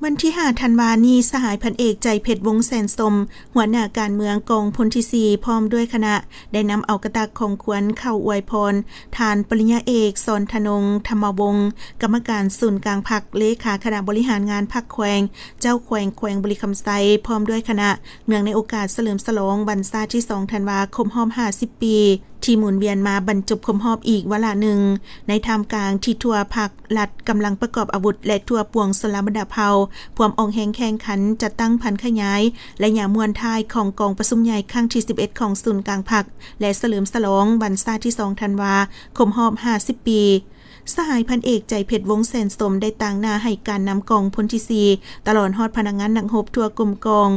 ວັນທີຫ້າທັນວານີ້ ສະຫາຍພັນເອກ ໃຈເພັດ ວົງແສນສົມ ຫົວໜ້າການເມືອງກອງພົນທີສີ່ ພ້ອມດ້ວຍຄະນະ ໄດ້ນຳເອົາກະຕ່າຂອງຂວັນເຂົ້າອວຍພອນ ທ່ານປະລິນຍາເອກ ສອນທະນົງ ທຳມະວົງ ກຳມະການສູນກາງພັກ, ເລຂາຄະນະບໍລິຫານງານພັກແຂວງ, ເຈົ້າແຂວງແຂວງບໍລິຄຳໄຊ ພ້ອມດ້ວຍຄະນະ ເນື່ອງໃນໂອກາດສະເຫຼີມສະຫຼອງວັນຊາດທີສອງທັນວາ ຄົບຮອບຫ້າສິບປີ ທີ່ໝູນວຽນມາບັນຈົບຄົບຮອບອີກວາລະໜຶ່ງ ໃນທ່າມກາງທີ່ທົ່ວພັກລັດກຳລັງປະກອບອາວຸດ ແລະ ທົ່ວປວງຊົນລະບັນດາເຜົ່າ ພວມອອກແຮງແຂ່ງຂັນຈັດຕັ້ງຜັນຂະຫຍາຍໄລຍະມ້ວນທ້າຍຂອງກອງປະຊຸມໃຫຍ່ຄັ້ງທີສິບເອັດ ຂອງສູນກາງພັກ ແລະ ສະເຫຼີມສະຫຼອງວັນຊາດທີສອງທັນວາ ຄົບຮອບຫ້າສິບປີ. ສະຫາຍພັນເອກ ໃຈເພັດ ວົງແສນສົມ ໄດ້ຕາງໜ້າໃຫ້ການນຳກອງພົນທີສີ່ ຕະຫຼອດຮອດພະນັກງານນັກຮົບທົ່ວກົມກອງ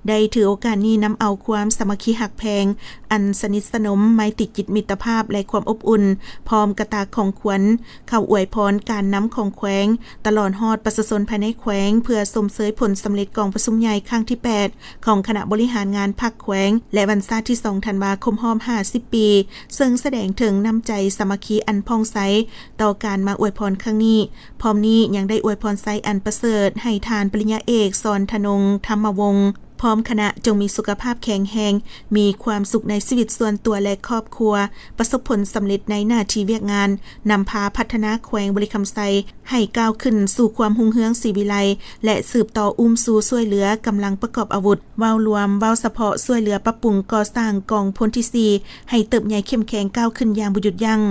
ໄດ້ຖືໂອກາດນີ້ນຳເອົາຄວາມສາມັກຄີຮັກແພງ ອັນສະໜິດສະໜົມ, ໄມຕີຈິດມິດຕະພາບ ແລະ ຄວາມອົບອຸ່ນ, ພ້ອມກະຕ່າຂອງຂວັນ ເຂົ້າອວຍພອນການນຳຂອງແຂວງ ຕະຫຼອດຮອດປະຊາຊົນພາຍໃນແຂວງ ເພື່ອຊົມເຊີຍຜົນສຳເລັດກອງປະຊຸມໃຫຍ່ຄັ້ງທີແປດ ຂອງຄະນະບໍລິຫານງານພັກແຂວງ ແລະ ວັນຊາດທີສອງທັນວາ ຄົບຮອບຫ້າສິບປີ ເຊິ່ງສະແດງເຖິງນ້ຳໃຈສາມັກຄີອັນຜ່ອງໃສຕໍ່ການມາອວຍພອນຄັ້ງນີ້. ພ້ອມນີ້ຍັງໄດ້ອວຍພອນໄຊອັນປະເສີດໃຫ້ທ່ານປະລິນຍາເອກ ສອນທະນົງ ທຳມະວົງ ພ້ອມຄະນະ ຈົ່ງມີສຸຂະພາບແຂງແຮງ, ມີຄວາມສຸກໃນຊີວິດສ່ວນຕົວ ແລະ ຄອບຄົວ, ປະສົບຜົນສຳເລັດໃນໜ້າທີ່ວຽກງານ, ນຳພາພັດທະນາແຂວງບໍລິຄຳໄຊໃຫ້ກ້າວຂຶ້ນສູ່ຄວາມຮຸ່ງເຮືອງສີວິໄລ ແລະ ສືບຕໍ່ອຸ້ມຊູຊ່ວຍເຫຼືອກຳລັງປະກອບອາວຸດ. ເວົ້າລວມ, ເວົ້າສະເພາະຊ່ວຍເຫຼືອປັບປຸງກໍ່ສ້າງກອງພົນທີສີ່ ໃຫ້ເຕີບໃຫຍ່ເຂັ້ມແຂງກ້າວຂຶ້ນຢ່າງບໍ່ຢຸດຢັ້ງ.